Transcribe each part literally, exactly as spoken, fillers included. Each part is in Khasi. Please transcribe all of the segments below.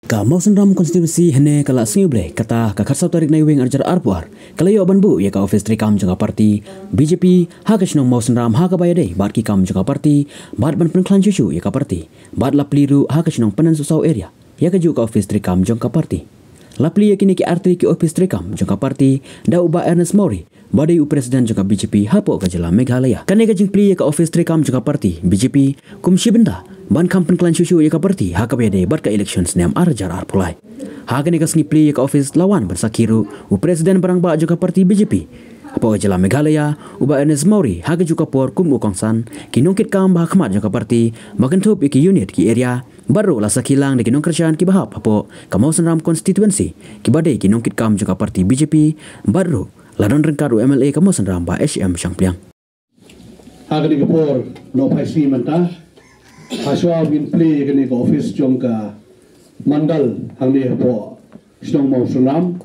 Ka Mawsynram constituency hynne ka la sngi U Blei, kata ka khatsaw tarik Naiwieng arhajar arphew ar, ka la ïoh ban buh ïa ka office treikam jong ka party B J P ha ka shnong Mawsynram, ha kaba ïadei bad ki kam jong ka party bad ban pynkhlaiñ shuh shuh ïa ka party. Bad la plie ruh ha ka shnong Panansusaw area ïa kajuh ka office treikam jong ka party. La plie ïa kine ki artylli ki office treikam jong ka party da u Bah Ernest Mawrie, ba dei u president jong ka B J P hapoh ka jylla Meghalaya. Kane ka jingplie ïa ka office treikam jong ka party B J P kum shi bynta ban kham pynkhlaiñ shuh shuh ïa ka party ha kaba ïadei bad ka election snem arhajar arphew lai. Ha kane ka sngi plie ïa ka office la wan ban sakhi ruh u president ba rangbah jong ka party B J P hapoh ka jylla Meghalaya, u Bah Ernest Mawrie, ha kajuh ka por kum u kongsan ki nongkitkam ba ha khmat jong ka party, ba kynthup ïa ki unit, ki area, bad ruh la sakhi lang da ki nongkyrshan kiba hap hapoh ka Mawsynram constituency, kiba dei ki nongkitkam jong ka party B J P, bad ruh la don ryngkat u M L A ka Mawsynram, Bah H M Shangpliang. Ha kane ka por, nohphai sngi mynta, ha shuwa ngin plie ïa kane ka office jong ka mandal hangne hapoh shnong Mawsynram.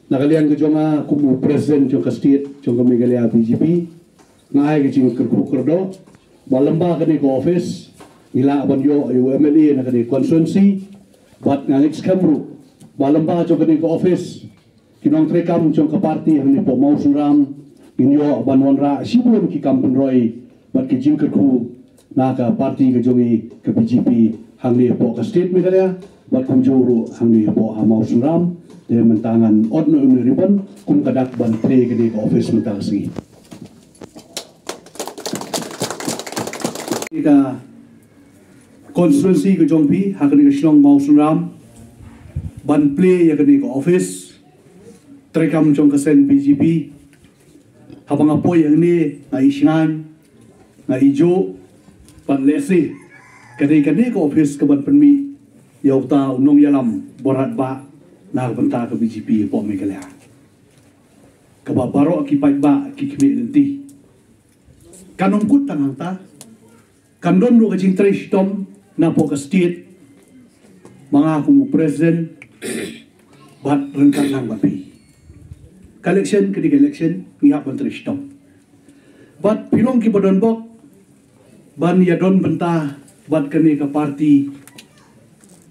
Na ka liang ka jong nga kum u president jong ka state jong ka Meghalaya B J P, nga ai ka jingkyrkhu kyrdoh ba lyngba kane ka office ngi lah ban ïoh ïa u M L A na kane ka constituency, bad nga ngeit skhem ruh ba lyngba jong kane ka office ki nongtreikam jong ka party hangne hapoh Mawsynram ngin ïoh ban wanrah shibun ki kam pynroi bad ki jingkyrkhu na ka party ka jong ngi ka B J P hangne hapoh ka state Meghalaya, bad kumjuh ruh hangne hapoh ha Mawsynram. Te mynta ngan ot noh ïa une u ribbon kum ka dak ban plie ïa kane ka office mynta ka sngi. Ka constituency ka jong phi ha kane ka shnong Mawsynram ban plie ïa kane ka office treikam jong ka seng B J P. Haba nga poi hangne nga i shngaiñ, nga i juh, bad lehse ka dei kane ka office kaban pynmih ïa uta u nongïalam ba radbah na ka bynta ka B J P hapoh Meghalaya, kaba baroh ki paidbah ki khmih lynti. Kan ym kut tang hangta, kan don ruh ka jingtrei shitom napoh ka state, ma nga kum u president bad ryngkat lang bad phi. Ka election ka dei ka election, ngi hap ban trei shitom. Bad phi long kiba don bok ban ïadon bynta bad kane ka party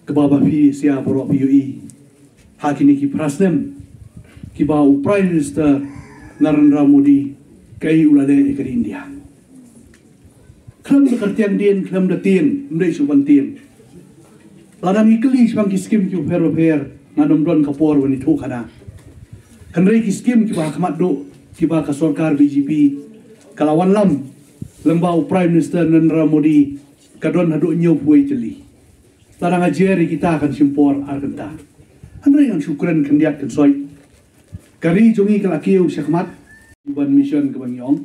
kaba ba phi sha baroh phi ïohi ha kine ki phra snem kiba u Prime Minister Narendra Modi kaei u la leh ïa ka ri India. Khlem da kyrtiang dien, khlem da tieng, ym dei shuh ban tieng. Lada ngi kylli shaphang ki skim kiba pher ba pher, ngan ym don ka por ban ïathuh khana. Hynrei ki skim kiba ha khmat duh kiba ka sorkar B J P ka la wanlam lyngba u Prime Minister Narendra Modi ka don haduh hynñiewphew wei tylli. Lada nga jer ïa kita kan shim por ar kynta. Hynrei ngan shu kren khyndiat khynsoit. Ka ri jong ngi ka la kiew shakhmat ban mission kaba ngi ong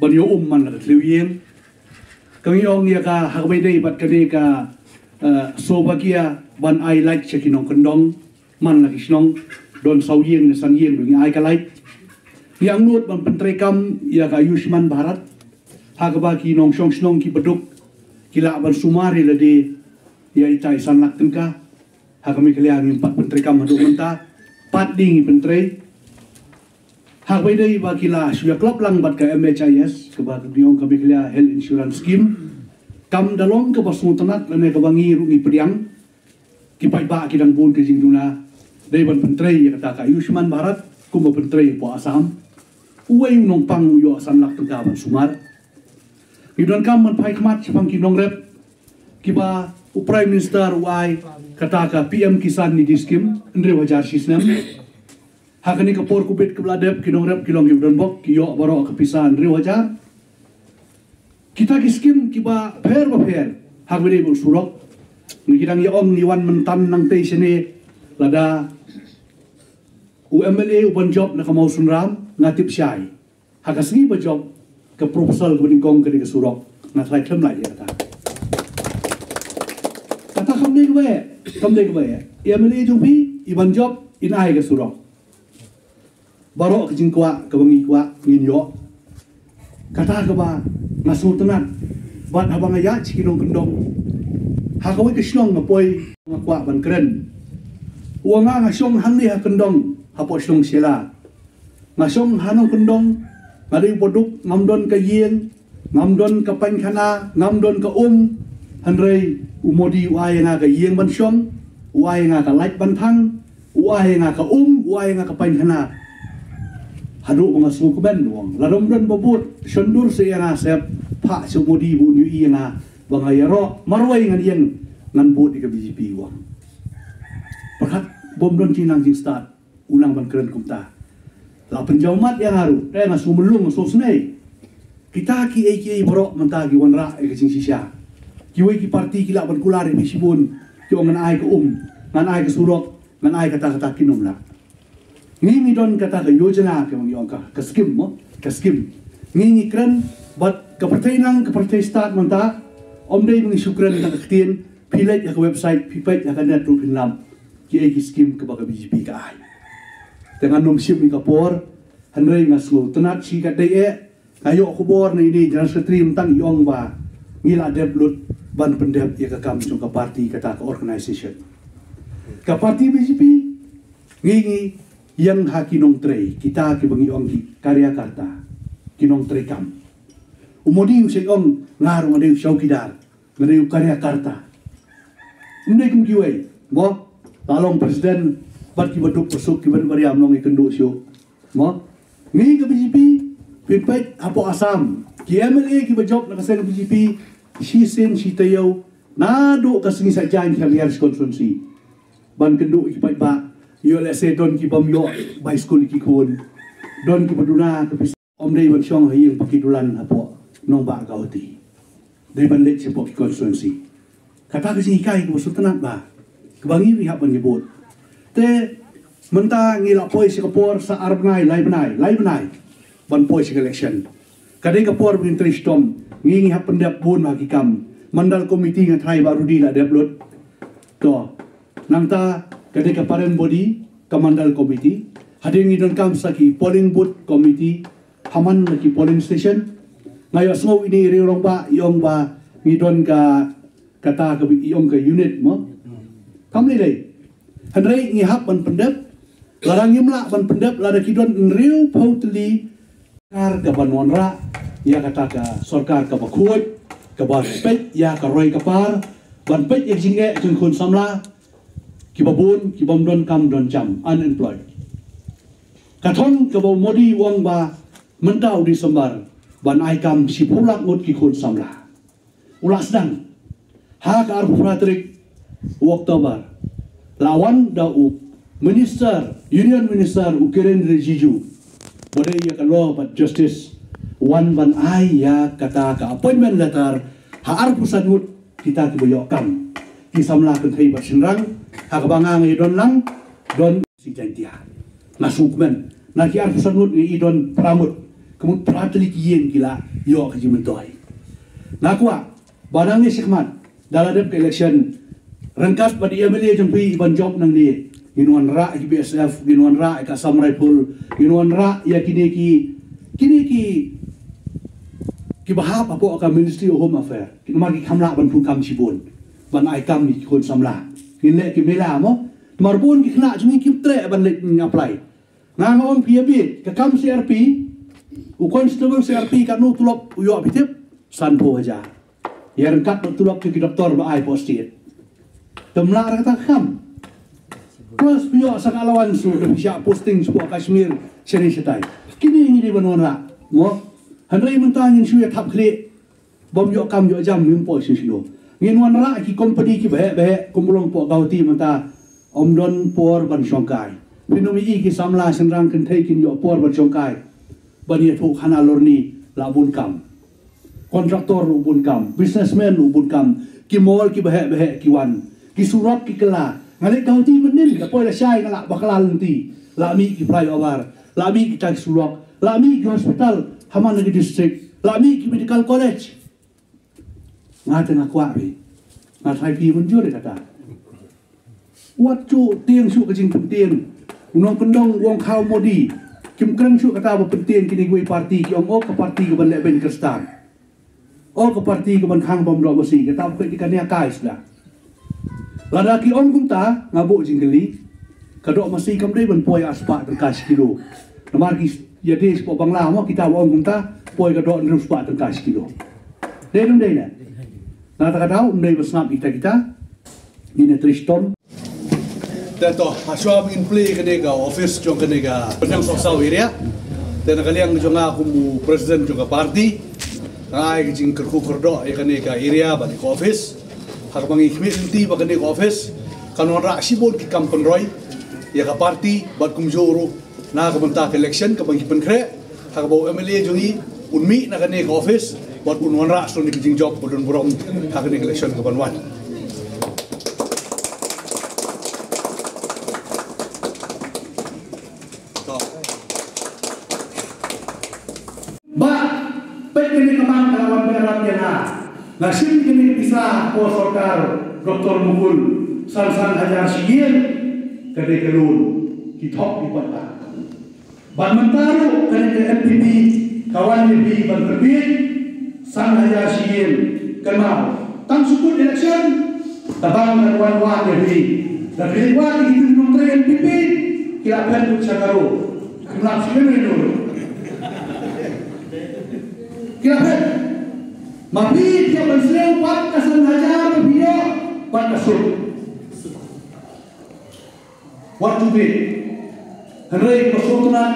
ban ïoh um man la ka thliew ïing. Ka ngi ong ïa ka ha kaba ïadei bad kane ka, eh, Saubhagya ban ai light sha ki nongkyndong man la ki shnong, don saw ïing ne san ïing ruh ngi ai ka light. Ngi angnud ban pyntreikam ïa ka Ayushman Bharat ha kaba ki nongshong shnong kiba duk ki lah ban sumar ïa lade ïa ita i san lak tyngka. Ha ka Meghalaya ngim pat pyntreikam haduh mynta, pat dei ngi pyntrei. Ha kaba ïadei ba ki la shu ïaklop lang bad ka M H I S, kaba ngi ong ka Meghalaya Health Insurance Scheme, kam da long kaba sngewtynnat lane kaba ngi ruh ngi pdiang. Ki paidbah ki dang bun ka jingduna, dei ban pyntrei ïa kata ka Ayushman Bharat kumba pyntrei hapoh Assam. Uwei u nongpang u ïoh san lak tyngka ban sumar. Ngi donkam ban phai khmat shaphang ki nongrep kiba u Prime Minister u ai kata ka P M Kisan Nidhi Scheme hynriew hajar shi snem. Ha kane ka por Covid kaba la dep ki nongrep ki long kiba don bok, ki ïoh baroh ka pisa hynriew hajar. Kita ki skim kiba pher ba pher ha kaba ïadei bad surok. Ngi ki dang ïa ong ngi wan mynta nangtei shane, lada u M L A u ban jop na ka Mawsynram nga tip shai. Ha ka sngi ba jop ka proposal kaba nyngkong ka dei ka surok. Nga tharai khlem lait ïa kata. Kata kam dei kaba eh, kam dei kaba eh. I M L A jong phi i ban jop in ai ka surok. Baroh ka jingkwah kaba ngi kwah ngin ïoh. Kata kaba nga sngewtynnat bad haba nga ïaid sha ki nongkyndong ha kawei ka shnong nga poi, nga kwah ban kren. Wan nga, nga shong hangne ha kyndong hapoh shnong Shella. Nga shong ha nongkyndong, nga dei u ba duk, ngam don ka ïing, ngam don ka painkhana, ngam don ka um. Hynrei u Modi u ai ïa nga ka ïing ban shong. U ai nga ka light ban thang, u ai nga ka um, u ai nga ka painkhana. Haduh ba nga sngewkmen, u ong, lada ym don ba bud, shon dur seh ïa nga, sep phah sha u Modi ba un ïohi ïa nga ba nga ïaroh, marwei ngan ïeng, ngan bud ïa ka B J P, u ong. Pyrkhat, bym don jingnang jingstad u nang ban kren kumta. La pynjaw mat ïa nga ruh, te nga sngewmlung, sngewsynei. Kita kiei kiei baroh mynta ki wanrah ïa ka jingshisha. Kiwei ki parti ki lah ban kular ïa phi shibun, ki ong ngan ai ka um, ngan ai ka surok, ngan ai kata kata, kin ym lah. Ngi ngi don kata ka yojana, ka ngi ong ka, ka skim mo, ka skim. Ngi ngi kren bad ka pyrthei nang, ka pyrthei stad mynta. Ym dei ba ngi shu kren da ka ktien, phi leit ha ka website, phi peit ha ka net ruh phin lap kiei ki skim kaba ka B J P ka ai. Te ngan ym shim ïa ka por, hynrei nga sngewtynnat shi katdei eh, nga ïoh khubor na ine General Secretary mynta, i ong ba ngi la dep lut ban pyndep ïa ka kam jong ka parti, kata ka organization. Ka parti B J P, ngi ngi ïeng ha ki nongtrei, kita kiba ngi ong ki karyakarta, ki nongtrei kam. U Modi u sa ong nga ruh nga dei u chowkidar, nga dei u karyakarta. Ym dei kum kiwei, mo? La long president bad kiba duk ba suk, kiba duk ba riam, long ïakynduh shuh, mo? Ngi ka B J P, phi peit hapoh Assam, ki M L A kiba jop na ka seng B J P, shisien shi taïew, naduh ka sngi Saitjaiñ ki ïa shi constituency ban kynduh ïa ki paidbah. Ïoh lehse don ki bym ïoh bai skul ïa ki khun, don kiba duna ka pisa. Ym dei ban shong ha ïing ba ki dulan hapoh nongbah Guwahati. Dei ban leit shapoh ki constituency. Kata ka jinghikai kaba sngewtynnat ba, kaba ngi ngi hap ban ïabud. Te mynta ngi la poi sha ka por sa ar bnai, lai bnai, lai bnai ban poi sha ka election. Ka dei ka por ba ngin trei shitom, ngi ngi hap pyndep bun ha ki kam. Mandal committee nga tharai Bah Rudy la dep lut. To, nangta ka dei ka parent body, ka mandal committee. Hadien ngi donkam sa ki polling booth committee ha man la ki polling station. Nga ïohsngew ine i rangbah i ong ba ngi don ka, kata ka, i ong ka unit mo. Kam lei lei. Hynrei ngi hap ban pyndep. Lada ngim lah ban pyndep, lada ki don hynriewphew tylli, sorkar kaban wanrah ïa kata ka sorkar kaba khuid, kaba peit ïa ka roi ka par, ban peit ïa ka jingeh jong ki khun samla kiba bun, ki bym don kam don jam, unemployed. Ka thong kaba u Modi u ong ba mynta u December ban ai kam shiphew lak ngut ki khun samla. U la sdang ha ka arphew phra tarik u October, la wan da u Minister, Union Minister u Kiren Rijiju, ba dei ïa ka law bad justice, wan ban ai ïa kata ka appointment letter ha arphew san ngut kita kiba ïoh kam, ki samla kynthei bad shynrang, ha kaba nga ngi don lang, don Seng Jaintia. Nga sngewkmen, na ki arphew san ngut ngi i don phra ngut, ka mut phra tylli ki ïing ki la ïoh ka jingmyntoi. Nga kwah ba nangne shakhmat, da la dep ka election, ryngkat bad i M L A jong phi i ban jop nangne, ngin wanrah ïa ki B S F, ngin wanrah ïa ka Assam Rifle, ngin wanrah ïa kine ki, kine ki, kiba hap hapoh ka Ministry of Home Affairs, namar ki kham lah ban pyndonkam shibun ban ai kam ïa ki khun samla. Ngin leh ki mela mo, namar bun ki khynnah jong ngi kim treh ban leit apply. Nga nga ong phi ïa bit, ka kam C R P, u constable C R P katno tulop u ïoh phi tip? Sanphew hajar. Ïa ryngkat bad tulop ki doktor ba ai hapoh state. Te ym lah re kata ka kam. Plus phi ïoh sa ka allowance ruh da phi shah posting shapoh Kashmir shane shatai. Kine ngi dei ban wanrah mo. Hynrei mynta ngin shu ïa thap khlieh. Bym ïoh kam ïoh jam, ngim poi shisha. Ngin wanrah ki company kiba heh ba heh, kum ba long hapoh Guwahati mynta, ym don por ban shongkai. Phin ym ïohi ki samla shynrang kynthei kin ïoh por ban shongkai, ban ïathuh khana lorni, la bun kam. Contractor ruh bun kam, businessman ruh bun kam, ki mall kiba heh ba heh ki wan, ki surok ki kylla. Nga leit Guwahati mynnin, da poi lashai nga lah bakla lynti, la mih ki flyover, la mih kita ki surok, la mih ki hospital ha man la ki district, la mih ki medical college. Nga te nga kwah phi, nga tharai phi mynjur ïa kata. Wat shu tieng shuh ka jingpyntieng. U nongkyndong u ong khaw Modi. Kim kren shuh kata ba pyntieng kine kiwei parti, ki ong, oh, ka parti kaban leh beiñ Khristan. Oh, ka parti kaban khang bym doh masi, kata ba ka dei ka nia kai suda. Lada ki ong kumta, nga buh jingkylli. Ka doh masi kam dei ban poi arspah tyngka shi kilo. Namar ki ïa dei shapoh Bangla mo, kita ba ong kumta, poi ka doh hynriewspah tyngka shi kilo. Dei ne ym dei ne? Na kata ka daw ym dei ba sngap ïa kita kita. Ngin ïa trei shitom. Te to, ha shuwa ba ngin plie kane ka office jong kane ka Pynïaid Sohsaw area. Te na ka liang jong nga kum u president jong ka party, nga ai ka jingkyrkhu kyrdoh ïa kane ka area bad ïa ka office. Ha kaba ngi khmih lynti ba kane ka office kan wanrah shibun ki kam pynroi ïa ka party bad kumjuh ruh na ka bynta ka election kaba ngi pynkhreh, ha kaba u M L A jong ngi un mih na kane ka office bad un wanrah shuh ïa ki jingjop ba don burom ha kane ka election kaban wan. Ba peit kane ka mang ka la wan biang ïa nga. Nga shim kane ka pisa ko sorkar Doktor Mukul, san san hajar shi ïing, kane ka loan ki thok ki paidbah. Bad mynta ruh kane ka N P P ka wan ïa phi ban pynbiej san hajar shi ïing. Kynmaw, tang shu kut election ka bank kan wan wad ïa phi. Da phi wad ïa ki nongtrei N P P, ki la phet kut sha ka ro. Ki la phet. Ki la phet. Ma phi, phi ïa ban siew bad ka san hajar ba phi ïoh bad ka sut. Wat ju bieit. Hynrei ka sutnat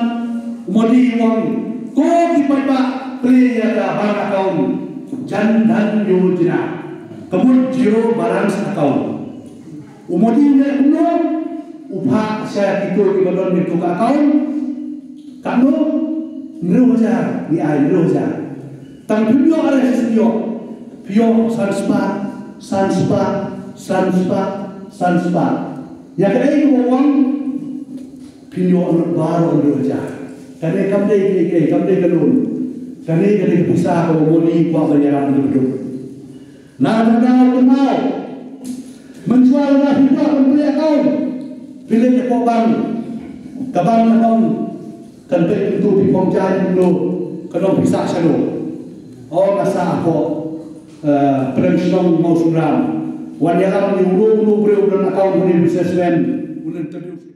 u Modi u ong, ko ki paidbah plie ïa ka bank account, Jan Dhan Yojana, ka mut zero balance account. U Modi u leh kumno? U phah sha kito kiba don kito ka account. Katno? Hynriew hajar, ngi ai hynriew hajar. Tang phim ïoh are shisien ïoh. Phi ïoh san spah, san spah, san spah, san spah. Ïa kaei kaba u ong? Phin ïoh lut baroh hynriew hajar. Kane kam dei kaei kaei, kam dei ka loan. Kane ka dei ka pisa kaba u Modi u kwah ban ïarap ïa ki baduk. Na kata ka daw kynmaw, mynshuwa lada phi kwah ban plie account, phi leit hapoh bank. Ka bank kan ong, kan peit kumto phi phong jaiñ kumno, kan ong phi sah shano. O, nga sah hapoh, eh, pdeng shnong Mawsynram. Wan ïalam ïa uno uno u briew u don account, une u businessman, un interview.